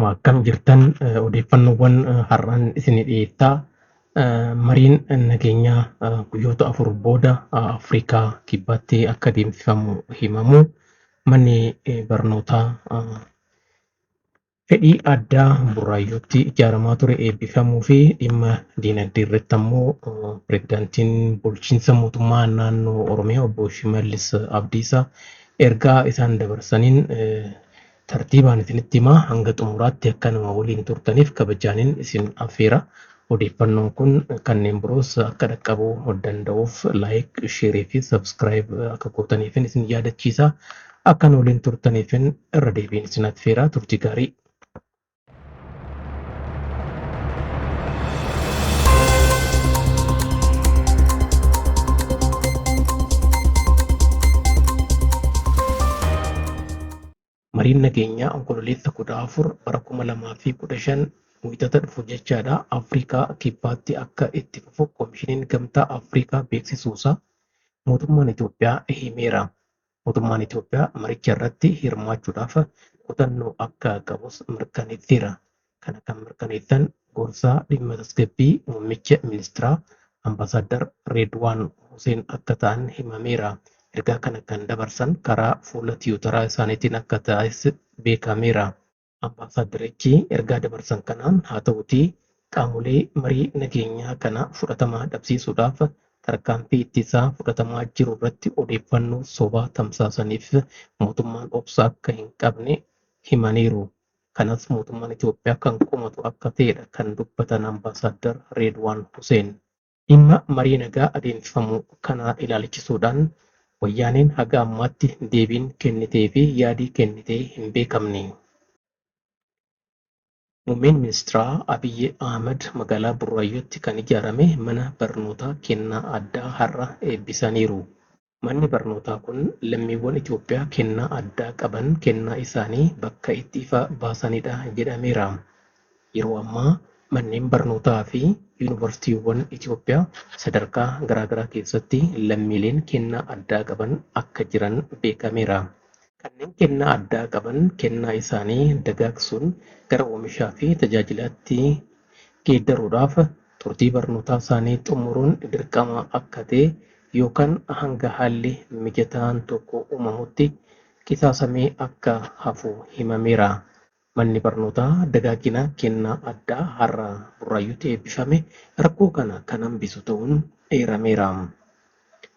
Ashama akkam jirtan odeeffannoowwan har'aan isinii dhiyeessaa. Mariin nageenyaa guyyoota 4 booda Afrikaa Kibbaatti akka adeemsifamu himamu. Manni barnootaa fedhii addaa Burraayyuutti ijaaramaa ture eebbifamuu fi dhimma diinagdee irratti ammoo pireezidaantiin bulchiinsa mootummaa naannoo Oromiyaa obbo Shimallis Abdiisaa ergaa isaan dabarsaniin tartiibaan isinitti himaa hanga xumuraatti akka nama waliin turtaniif kabajaaniin isin affeera. Odeeffannoon kun kanneen biroos akka dhaqqabuu danda'uuf like, share fi subscribe akka gootaniifin isin yaadachiisa. Akka nu waliin turtaniifin irra deebiin isin affeera. Turtii gaarii. Mariin nageenyaa Onkololeessa 14 bara 2015 Wiixata dhufu jechaadha Afrikaa Kibbaatti akka itti fufu Komishiniin Gamtaa Afrikaa beeksisuusaa mootummaan Itoophiyaa himeera. Mootummaan Itoophiyaa maricha irratti hirmaachuudhaaf kutannoo akka qabus mirkaneesseera. Kana kan mirkaneessan gorsaa dhimma tasgabbii muummicha ministiraa Ambaasaaddar Reedwaan Huseen akka ta'an himameera. Ergaa kana kan dabarsan karaa fuula Tiwutaraa isaaniitiin akka ta'es beekameera. Ambaasaaddarichi ergaa dabarsan kanaan haa ta'utii qaamolee marii nageenyaa kana fudhatama dhabsiisuudhaaf tarkaanfii ittisaa fudhatamaa jiru irratti odeeffannoo sobaa tamsaasaniif mootummaan obsa akka hin qabne himaniiru. Kanas mootummaan Itoophiyaa kan komatu akka ta'edha kan dubbatan Ambaasaaddar Reedwaan Huseen. Dhimma marii nagaa adeemsifamu kanaa ilaalichisuudhaan Wayyaaneen haga ammaatti deebiin kennitee fi yaadi kennite hin beekamne. Muummeen Ministiraa Abiyyi Ahmad magaalaa Burraayyuutti kan ijaarame mana barnootaa kennaa addaa har'a eebbisaniiru. Manni barnootaa kun lammiiwwan Itoophiyaa kennaa addaa qaban kennaa isaanii bakka itti ifa baasanidha jedhameera. Yeroo ammaa manneen barnootaa fi yuunivarsiitiiwwan Itoophiyaa sadarkaa garaagaraa keessatti lammiileen kennaa addaa qaban akka jiran beekameera. Kanneen kennaa addaa qaban kennaa isaanii dagaagsuun gara oomishaa fi tajaajilaatti geeddaruudhaaf turtii barnootaa isaanii xumuruun dirqama akka ta'e yookaan hanga haalli mijataan tokko uumamutti qisaasamee akka hafu himameera. Manni barnootaa dagaagina kennaa addaa har'a Burraayyuutti eebbifame rakkoo kana kan hambisu ta'uun eerameera.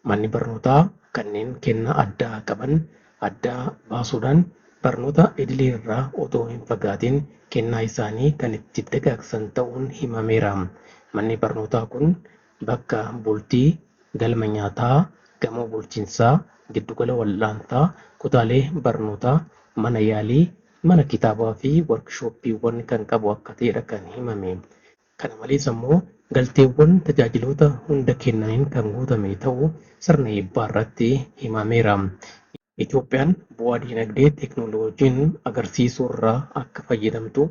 Manni barnootaa kanneen kennaa addaa qaban addaa baasuudhaan barnoota idilee irraa otoo hin fagaatiin kennaa isaanii kan itti dagaagsan ta'uun himameera. Manni barnootaa kun bakka bultii, galma nyaataa, gamoo bulchiinsaa, giddugala wal'aansaa, kutaalee barnootaa, mana yaalii, mana kitaabaa fi workshooppiiwwan kan qabu akka ta'edha kan himame. Kana malees ammoo galteewwan tajaajiloota hunda kennaniin kan guutame ta'uu sirna eebbaa irratti himameera. Itoophiyaan bu'aa diinagdee teeknooloojiin agarsiisuu irraa akka fayyadamtu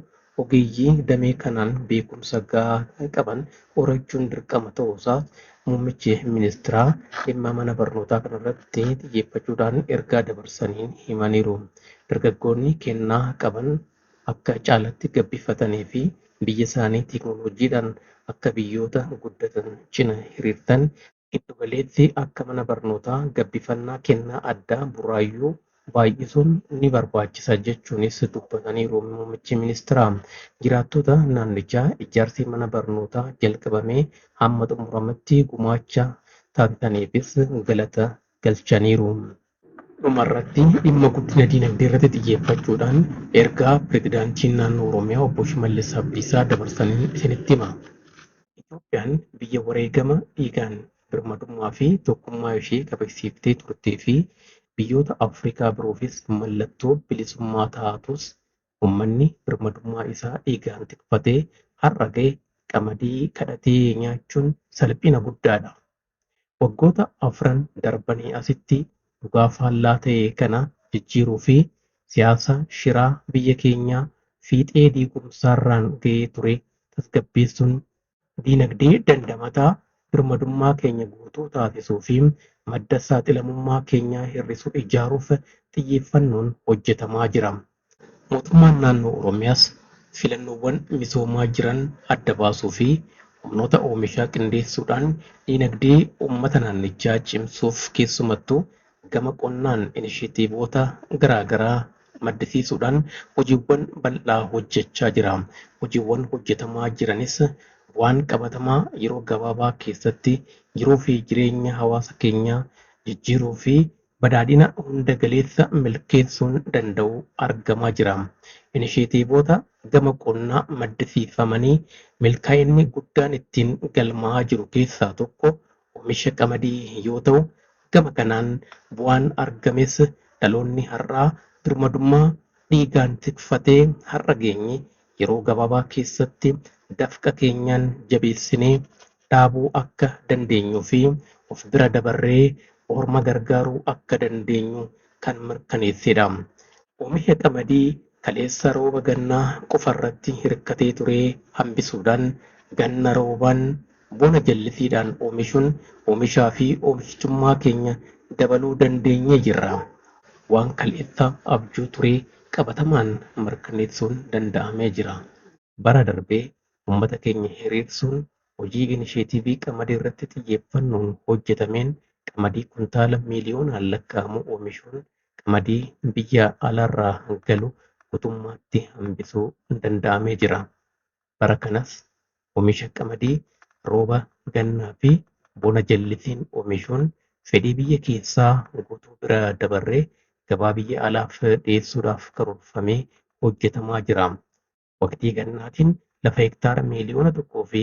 ogeeyyii damee kanaan beekumsa gahaa qaban horachuun dirqama ta'uusaa muummichi ministiraa dhimma mana barnootaa kanarratti xiyyeeffachuudhaan ergaa dabarsaniin himaniiru. Dargaggoonni kennaa qaban akka caalatti gabbifatanii fi biyya isaanii teeknooloojiidhaan akka biyyoota guddatan cina hiriirtan giddugaleessi akka mana barnootaa gabbifannaa kennaa addaa Burraayyuu baay'isuun ni barbaachisa jechuunis dubbataniiru muummichi ministiraa. Jiraattota naannichaa ijaarsi mana barnootaa jalqabamee hamma xumuramutti gumaacha taasisaniifis galata galchaniiru. Dhumarratti dhimma guddina diinagdee irratti xiyyeeffachuudhaan ergaa pireezidaantiin naannoo Oromiyaa obbo Shimallis Abdiisaa dabarsaniin isinitti hima. Itoophiyaan biyya wareegama dhiigaan birmadummaa fi tokkummaa ishee kabajsiiftee turtee fi biyyoota Afrikaa biroofis mallattoo bilisummaa taatus uummanni birmadummaa isaa dhiigaan tikfatee har'a gahe qamadii kadhatee nyaachuun salphina guddaadha. Waggoota afran darbanii asitti dhugaa faallaa ta'e kana jijjiiruu fi siyaasa shiraa biyya keenyaa fiixee diigumsaarraan ga'ee ture tasgabbeessuun diinagdee dandamataa birmadummaa keenya guutuu taasisuu fi madda saaxilamummaa keenyaa hir'isuu ijaaruuf xiyyeeffannoon hojjetamaa jira. Mootummaan naannoo Oromiyaas filannoowwan misoomaa jiran adda baasuu fi humnoota oomishaa qindeessuudhaan diinagdee uummata naannichaa cimsuuf keessumattuu gama qonnaan inisheetiivoota garaagaraa maddisiisuudhaan hojiiwwan bal'aa hojjechaa jira. Hojiiwwan hojjetamaa jiranis waan qabatamaa yeroo gabaabaa keessatti jiruu fi jireenya hawaasa keenyaa jijjiiruu fi badhaadhina hunda galeessa milkeessuun danda'u argamaa jira. Inisheetiivoota gama qonnaa maddisiifamanii milkaa'inni guddaan ittiin galmaa'aa jiru keessaa tokko oomisha qamadii yoo ta'u, gama kanaan bu'aan argames dhaloonni har'aa birmadummaa dhiigaan tikfatee har'a geenye yeroo gabaabaa keessatti dafqa keenyaan jabeessinee dhaabuu akka dandeenyuu fi of bira dabarree orma gargaaruu akka dandeenyu kan mirkaneessedha. Oomisha qamadii kaleessa rooba gannaa qofarratti hirkatee ture hambisuudhaan ganna roobaan bona jallisiidhaan oomishuun oomishaa fi oomishtummaa keenya dabaluu dandeenyee jirra. Waan kaleessa abjuu ture qabatamaan mirkaneessuun danda'amee jira. Bara darbee uummata keenya hiriirsuun hojii inisheetiivii qamadii irratti xiyyeeffannoon hojjetameen qamadii kuntaala miiliyoonaan lakkaa'amu oomishuun qamadii biyya alaarraa galu guutummaatti hambisuu danda'amee jira. Bara kanas oomisha qamadii rooba gannaa fi bona jallisiin oomishuun fedhii biyya keessaa guutuu bira dabarree gabaa biyya alaaf dhiyeessuudhaaf karoorfamee hojjetamaa jira. Waqtii gannaatiin lafa hektaara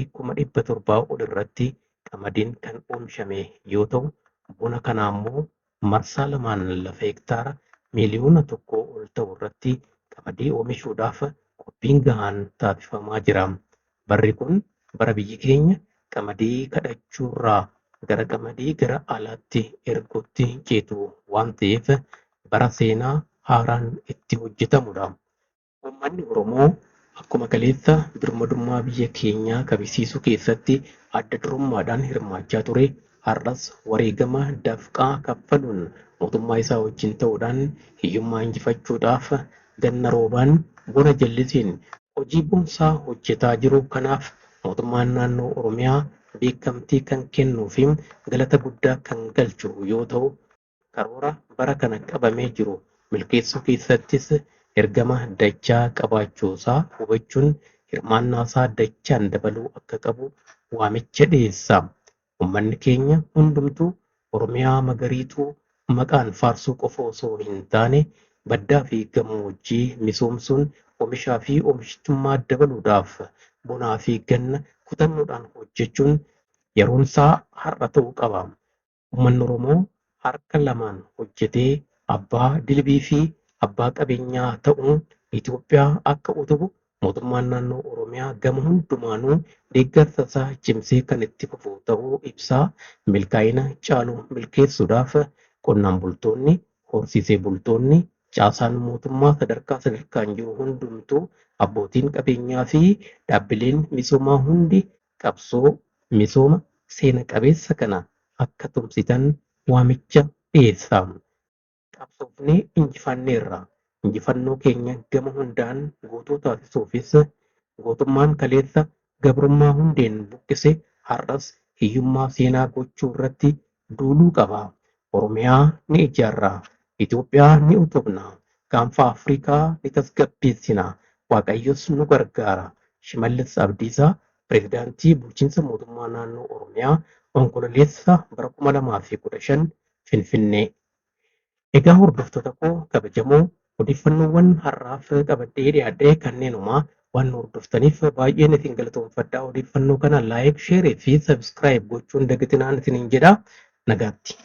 1,700,000 ol irratti qamadiin kan oomishame yoo ta'u, bona kana ammoo marsaa lamaan lafa hektaara 1 miiliyoona ol ta'u irratti qamadii oomishuudhaaf qophiin gahaan taasifamaa jira. Barri kun bara biyyi keenya qamadii kadhachuurraa gara qamadii gara alaatti erguutti ceetu waan ta'eef bara seenaa haaraan itti hojjetamudha. Uummanni Oromoo akkuma kaleessa birmadummaa biyya keenyaa kabajsiisuu keessatti adda durummaadhaan hirmaachaa ture, har'as wareegama dafqaa kaffaluun mootummaa isaa wajjin ta'uudhaan hiyyummaa injifachuudhaaf ganna roobaan bona jallisiin hojii boonsaa hojjetaa jiru. Kanaaf mootummaan naannoo Oromiyaa beekamtii kan kennuu fi galata guddaa kan galchu yoo ta'u, karoora bara kana qabamee jiru milkeessuu keessattis ergama dachaa qabaachuusaa hubachuun hirmaannaasaa dachaan dabaluu akka qabu waamicha dhiyeessa. Uummanni keenya hundumtuu Oromiyaa magariituu maqaan faarsuu qofa osoo hin taane baddaa fi gammoojjii misoomsuun oomishaa fi oomishtummaa dabaluudhaaf bonaa fi ganna kutannoodhaan hojjechuun yeroonsaa har'a ta'uu qaba. Uummanni Oromoo harka lamaan hojjetee abbaa dilbii fi abbaa qabeenyaa ta'uun Itoophiyaa akka utubu mootummaan naannoo Oromiyaa gama hundumaanuu deeggarsa isaa cimsee kan itti fufu ta'uu ibsaa milkaa'ina caalu milkeessuudhaaf qonnaan bultoonni, horsiisee bultoonni, caasaan mootummaa sadarkaa sadarkaan jiru hundumtuu abbootiin qabeenyaa fi dhaabbileen misoomaa hundi qabsoo misooma seena qabeessa kana akka tumsitan waamicha dhiyeessa. Qabsoofnee injifanneerra. Injifannoo keenya gama hundaan guutuu taasisuufis gootummaan kaleessa gabrummaa hundeen buqqise har'as hiyyummaa seenaa gochuu irratti duuluu qaba. Oromiyaa ni ijaarra. Itoophiyaa ni utubna. Gaanfa Afrikaa ni tasgabbeessina. Waaqayyos nu gargaara. Shimallis Abdiisaa, Pireezidaantii Bulchiinsa Mootummaa Naannoo Oromiyaa, Onkololeessa bara 2015, Finfinnee. Egaa hordoftoota koo kabajamoo, odeeffannoowwan har'aaf qabadhee dhiyaadhe kanneenuma. Waan nu hordoftaniif baay'een isin galatoomfadha. Odeeffannoo kana like, share fi subscribe gochuun dagatinaan isiniin jedha. Nagaatti.